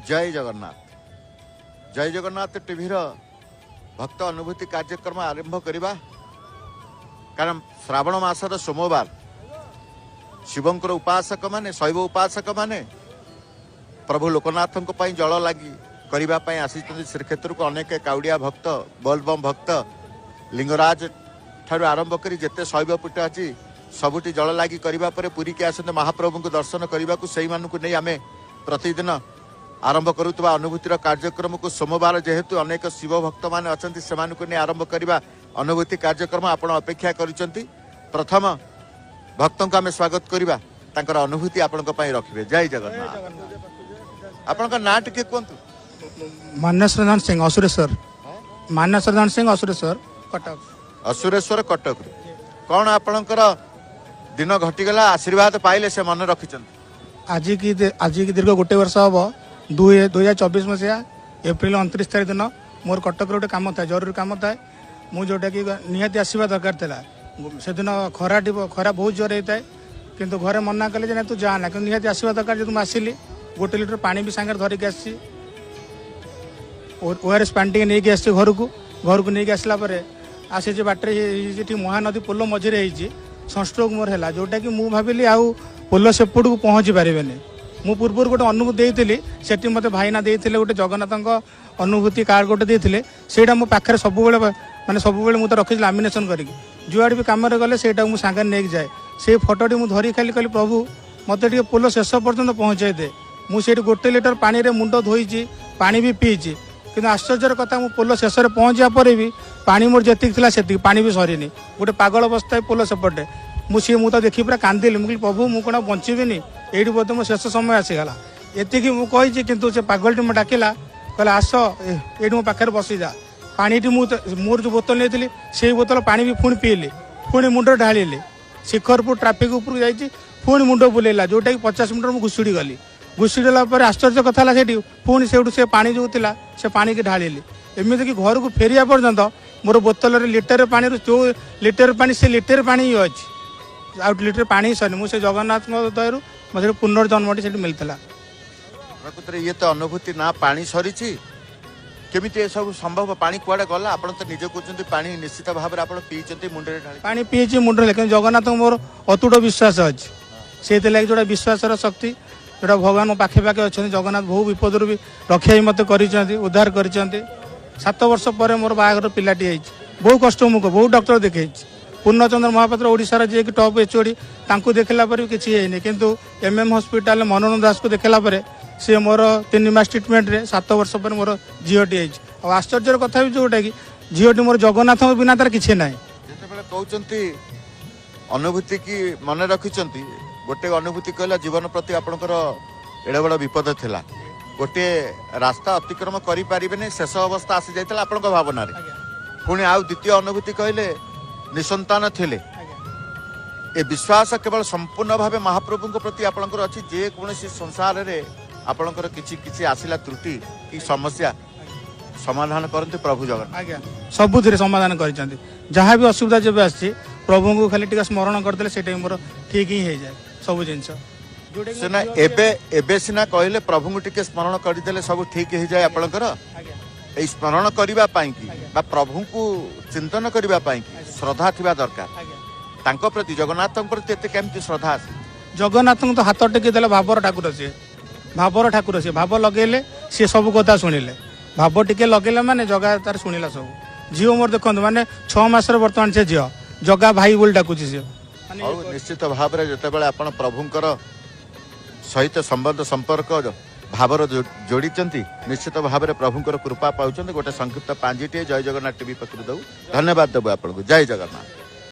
ଜୟ ଜଗନ୍ନାଥ। ଜୟ ଜଗନ୍ନାଥ ଟିଭିର ଭକ୍ତ ଅନୁଭୂତି କାର୍ଯ୍ୟକ୍ରମ ଆରମ୍ଭ କରିବା, କାରଣ ଶ୍ରାବଣ ମାସର ସୋମବାର ଶିବଙ୍କର ଉପାସକ ମାନେ, ଶୈବ ଉପାସକ ମାନେ ପ୍ରଭୁ ଲୋକନାଥଙ୍କ ପାଇଁ ଜଳ ଲାଗି କରିବା ପାଇଁ ଆସିଛନ୍ତି ଶ୍ରୀକ୍ଷେତ୍ରକୁ। ଅନେକ କାଉଡ଼ିଆ ଭକ୍ତ, ବୋଲବମ୍ ଭକ୍ତ, ଲିଙ୍ଗରାଜ ଠାରୁ ଆରମ୍ଭ କରି ଯେତେ ଶୈବ ପୀଠ ଅଛି ସବୁଠି ଜଳ ଲାଗି କରିବା ପରେ ପୁରୀକି ଆସନ୍ତି ମହାପ୍ରଭୁଙ୍କୁ ଦର୍ଶନ କରିବାକୁ। ସେଇମାନଙ୍କୁ ନେଇ ଆମେ ପ୍ରତିଦିନ ଆରମ୍ଭ କରୁଥିବା ଅନୁଭୂତିର କାର୍ଯ୍ୟକ୍ରମକୁ ସୋମବାର ଯେହେତୁ ଅନେକ ଶିବ ଭକ୍ତମାନେ ଅଛନ୍ତି, ସେମାନଙ୍କୁ ନେଇ ଆରମ୍ଭ କରିବା ଅନୁଭୂତି କାର୍ଯ୍ୟକ୍ରମ। ଆପଣ ଅପେକ୍ଷା କରିଛନ୍ତି, ପ୍ରଥମ ଭକ୍ତଙ୍କୁ ଆମେ ସ୍ୱାଗତ କରିବା, ତାଙ୍କର ଅନୁଭୂତି ଆପଣଙ୍କ ପାଇଁ ରଖିବେ। ଜୟ ଜଗନ୍ନାଥ। ଆପଣଙ୍କ ନାଁ ଟିକେ କୁହନ୍ତୁ। ମାନସ ରଞ୍ଜନ ସିଂ, ଅସୁରେଶ୍ୱର। ମାନସ ରଞ୍ଜନ ସିଂ, ଅସୁରେଶ୍ୱର, କଟକ। ଅସୁରେଶ୍ୱର, କଟକରୁ। କ'ଣ ଆପଣଙ୍କର ଦିନ ଘଟିଗଲା, ଆଶୀର୍ବାଦ ପାଇଲେ, ସେ ମନେ ରଖିଛନ୍ତି? ଆଜିକି ଦୀର୍ଘ ଗୋଟେ ବର୍ଷ ହବ, 2024 ମସିହା ଏପ୍ରିଲ 29 ତାରିଖ ଦିନ ମୋର କଟକରେ ଗୋଟେ କାମ ଥାଏ, ଜରୁରୀ କାମ ଥାଏ। ମୁଁ ଯେଉଁଟାକି ନିହାତି ଆସିବା ଦରକାର ଥିଲା। ସେଦିନ ଖରାଟି ଖରା ବହୁତ ଜୋର ହେଇଥାଏ, କିନ୍ତୁ ଘରେ ମନା କଲେ ଯେ ନାଇଁ, ତୁ ଯା ନା, କିନ୍ତୁ ନିହାତି ଆସିବା ଦରକାର। ଯେହେତୁ ମୁଁ ଆସିଲି, 1 ଲିଟର ପାଣି ବି ସାଙ୍ଗରେ ଧରିକି ଆସିଛି, ଓଆରଏସ୍ ପାଣି ଟିକେ ନେଇକି ଆସିଛି ଘରକୁ। ଘରକୁ ନେଇକି ଆସିଲା ପରେ ଆସିଛି, ବାଟରେ ସେଠି ମହାନଦୀ ପୋଲ ମଝିରେ ହେଇଛି, ସନଷ୍ଟ୍ରୋକ୍ ମୋର ହେଲା, ଯେଉଁଟାକି ମୁଁ ଭାବିଲି ଆଉ ପୋଲ ସେପଟକୁ ପହଞ୍ଚି ପାରିବେନି। ମୁଁ ପୂର୍ବରୁ ଗୋଟେ ଅନୁଭୂତି ଦେଇଥିଲି, ସେଠି ମୋତେ ଭାଇନା ଦେଇଥିଲେ ଗୋଟେ ଜଗନ୍ନାଥଙ୍କ ଅନୁଭୂତି କାର୍ଡ଼ ଗୋଟେ ଦେଇଥିଲେ। ସେଇଟା ମୋ ପାଖରେ ସବୁବେଳେ, ମାନେ ସବୁବେଳେ ମୁଁ ତ ରଖିଛି ଲାମିନେସନ୍ କରିକି। ଯୁଆଡ଼େ ବି କାମରେ ଗଲେ ସେଇଟାକୁ ମୁଁ ସାଙ୍ଗରେ ନେଇକି ଯାଏ। ସେଇ ଫଟୋଟି ମୁଁ ଧରି ଖାଲି କହିଲି, ପ୍ରଭୁ, ମୋତେ ଟିକେ ପୋଲ ଶେଷ ପର୍ଯ୍ୟନ୍ତ ପହଞ୍ଚାଇ ଦେ। ମୁଁ ସେଇଠି 1 ଲିଟର ପାଣିରେ ମୁଣ୍ଡ ଧୋଇଛି, ପାଣି ବି ପିଇଛି, କିନ୍ତୁ ଆଶ୍ଚର୍ଯ୍ୟର କଥା, ମୁଁ ପୋଲ ଶେଷରେ ପହଞ୍ଚିବା ପରେ ବି ପାଣି ମୋର ଯେତିକି ଥିଲା ସେତିକି, ପାଣି ବି ସରିନି। ଗୋଟେ ପାଗଳ ଅବସ୍ଥା ପୋଲ ସେପଟେ। ମୁଁ ସିଏ ମୁଁ ତ ଦେଖି ପୁରା କାନ୍ଦିଲି। ମୁଁ କହିଲି, ପ୍ରଭୁ, ମୁଁ କ'ଣ ଆଉ ବଞ୍ଚିବିନି? ଏଇଠି ବୋଧେ ମୋ ଶେଷ ସମୟ ଆସିଗଲା, ଏତିକି ମୁଁ କହିଛି। କିନ୍ତୁ ସେ ପାଗଳଟି ମୁଁ ଡାକିଲା, କହିଲା, ଆସ, ଏଇଠି ମୋ ପାଖରେ ବସିଯା। ପାଣିଟି ମୁଁ ମୋର ଯେଉଁ ବୋତଲ ନେଇଥିଲି, ସେଇ ବୋତଲ ପାଣି ବି ପୁଣି ପିଇଲି, ପୁଣି ମୁଣ୍ଡ ଢାଳିଲି। ଶିଖରପୁର ଟ୍ରାଫିକ୍ ଉପରକୁ ଯାଇଛି, ପୁଣି ମୁଣ୍ଡ ବୁଲେଇଲା, ଯେଉଁଟାକି 50 ମିଟର ମୁଁ ଘୁଷୁଡ଼ି ଗଲି। ଘୁଷୁଡ଼ିଲା ପରେ ଆଶ୍ଚର୍ଯ୍ୟ କଥା ହେଲା, ସେଠି ପୁଣି ସେଇଠୁ ସେ ପାଣି ଯେଉଁ ଥିଲା ସେ ପାଣିକି ଢାଳିଲି। ଏମିତିକି ଘରକୁ ଫେରିବା ପର୍ଯ୍ୟନ୍ତ ମୋର ବୋତଲରେ ଲିଟର ପାଣିରୁ ଯେଉଁ ଲିଟର ପାଣି, ସେ ଲିଟର ପାଣି ହିଁ ଅଛି, ଆଉ ଲିଟର ପାଣି ହିଁ ସରିନି। ମୁଁ ସେ ଜଗନ୍ନାଥଙ୍କ ଦୟାରୁ ମୋତେ ପୁନର୍ଜନ୍ମଟି ସେଠି ମିଳିଥିଲା। ପ୍ରକୃତରେ ଇଏ ତ ଅନୁଭୂତି ନା ପାଣି ସରିଛି, କେମିତି ଏସବୁ ସମ୍ଭବ? ପାଣି କୁଆଡ଼େ ଗଲା? ଆପଣ ତ ନିଜେ କହୁଛନ୍ତି ପାଣି ନିଶ୍ଚିତ ଭାବରେ ଆପଣ ପିଇଛନ୍ତି, ମୁଣ୍ଡରେ ଢାଳି ପାଣି ପିଇଛି, ମୁଣ୍ଡରେ, କିନ୍ତୁ ଜଗନ୍ନାଥଙ୍କ ମୋର ଅତୁଟ ବିଶ୍ୱାସ ଅଛି। ସେଇଥିଲାଗି ଯୋଉଟା ବିଶ୍ୱାସର ଶକ୍ତି, ଯୋଉଟା ଭଗବାନ ମୋ ପାଖେ ପାଖେ ଅଛନ୍ତି। ଜଗନ୍ନାଥ ବହୁ ବିପଦରୁ ବି ରକ୍ଷା ବି ମୋତେ କରିଛନ୍ତି, ଉଦ୍ଧାର କରିଛନ୍ତି। 7 ବର୍ଷ ପରେ ମୋର ବାହାଘର ପିଲାଟି ହେଇଛି। ବହୁ କଷ୍ଟ, ମୁଁ ବହୁ ଡକ୍ଟର ଦେଖେଇଛି। ପୂର୍ଣ୍ଣଚନ୍ଦ୍ର ମହାପାତ୍ର, ଓଡ଼ିଶାର ଯିଏକି ଟପ୍ ଏଚଓଡି, ତାଙ୍କୁ ଦେଖିଲା ପରେ ବି କିଛି ହେଇନି। କିନ୍ତୁ ଏମ୍ ଏମ୍ ହସ୍ପିଟାଲରେ ମନୋରଞ୍ଜନ ଦାସକୁ ଦେଖିଲା ପରେ ସିଏ ମୋର 3 ମାସ ଟ୍ରିଟମେଣ୍ଟରେ 7 ବର୍ଷ ପରେ ମୋର ଝିଅଟି ହେଇଛି। ଆଉ ଆଶ୍ଚର୍ଯ୍ୟର କଥା ବି ଯୋଉଟାକି ଝିଅଟି ମୋର ଜଗନ୍ନାଥଙ୍କ ବିନା ତାର କିଛି ନାହିଁ। ଯେତେବେଳେ କହୁଛନ୍ତି ଅନୁଭୂତି କି ମନେ ରଖିଛନ୍ତି, ଗୋଟେ ଅନୁଭୂତି କହିଲା ଜୀବନ ପ୍ରତି ଆପଣଙ୍କର ଏଡ଼େ ବଡ଼ ବିପଦ ଥିଲା, ଗୋଟିଏ ରାସ୍ତା ଅତିକ୍ରମ କରିପାରିବେନି, ଶେଷ ଅବସ୍ଥା ଆସିଯାଇଥିଲା ଆପଣଙ୍କ ଭାବନାରେ। ପୁଣି ଆଉ ଦ୍ୱିତୀୟ ଅନୁଭୂତି କହିଲେ ନିସନ୍ତାନ ଥିଲେ। ଏ ବିଶ୍ୱାସ କେବଳ ସମ୍ପୂର୍ଣ୍ଣ ଭାବେ ମହାପ୍ରଭୁଙ୍କ ପ୍ରତି ଆପଣଙ୍କର ଅଛି। ଯେକୌଣସି ସଂସାରରେ ଆପଣଙ୍କର କିଛି କିଛି ଆସିଲା ତ୍ରୁଟି କି ସମସ୍ୟା, ସମାଧାନ କରନ୍ତି ପ୍ରଭୁ ଜଗନ୍ନାଥ? ଆଜ୍ଞା, ସବୁଥିରେ ସମାଧାନ କରିଛନ୍ତି। ଯାହା ବି ଅସୁବିଧା ଯେବେ ଆସିଛି, ପ୍ରଭୁଙ୍କୁ ଖାଲି ଟିକେ ସ୍ମରଣ କରିଦେଲେ ସେଇଟା ବି ମୋର ଠିକ ହିଁ ହେଇଯାଏ ସବୁ ଜିନିଷ। ସିନା ଏବେ ସିନା କହିଲେ ପ୍ରଭୁଙ୍କୁ ଟିକେ ସ୍ମରଣ କରିଦେଲେ ସବୁ ଠିକ ହେଇଯାଏ ଆପଣଙ୍କର। ଏଇ ସ୍ମରଣ କରିବା ପାଇଁ କି ବା ପ୍ରଭୁଙ୍କୁ ଚିନ୍ତନ କରିବା ପାଇଁ କି ଶ୍ରଦ୍ଧା ଥିବା ଦରକାର ତାଙ୍କ ପ୍ରତି। ଜଗନ୍ନାଥଙ୍କ ପ୍ରତି ଏତେ କେମିତି ଶ୍ରଦ୍ଧା ଆସେ? ଜଗନ୍ନାଥଙ୍କୁ ତ ହାତ ଟେକି ଦେଲେ, ଭାବର ଠାକୁର ସିଏ, ଭାବର ଠାକୁର ସିଏ। ଭାବ ଲଗେଇଲେ ସିଏ ସବୁ କଥା ଶୁଣିଲେ। ଭାବ ଟିକେ ଲଗେଇଲେ ମାନେ ଜଗା ତାର ଶୁଣିଲା ସବୁ। ଝିଅ ମୋର ଦେଖନ୍ତୁ, ମାନେ 6 ମାସର ବର୍ତ୍ତମାନ ସେ ଝିଅ, ଜଗା ଭାଇ ବୋଲି ଡାକୁଛି ସିଏ। ହଉ, ନିଶ୍ଚିତ ଭାବରେ ଯେତେବେଳେ ଆପଣ ପ୍ରଭୁଙ୍କର ସହିତ ସମ୍ବନ୍ଧ ସମ୍ପର୍କ ଭାବର ଯୋଡ଼ିଛନ୍ତି, ନିଶ୍ଚିତ ଭାବରେ ପ୍ରଭୁଙ୍କର କୃପା ପାଉଛନ୍ତି। ଗୋଟେ ସଂକ୍ଷିପ୍ତ ପାଞ୍ଜିଟିଏ ଜୟ ଜଗନ୍ନାଥ ଟିଭି ପକ୍ଷରୁ ଦେବୁ, ଧନ୍ୟବାଦ ଦେବୁ ଆପଣଙ୍କୁ। ଜୟ ଜଗନ୍ନାଥ।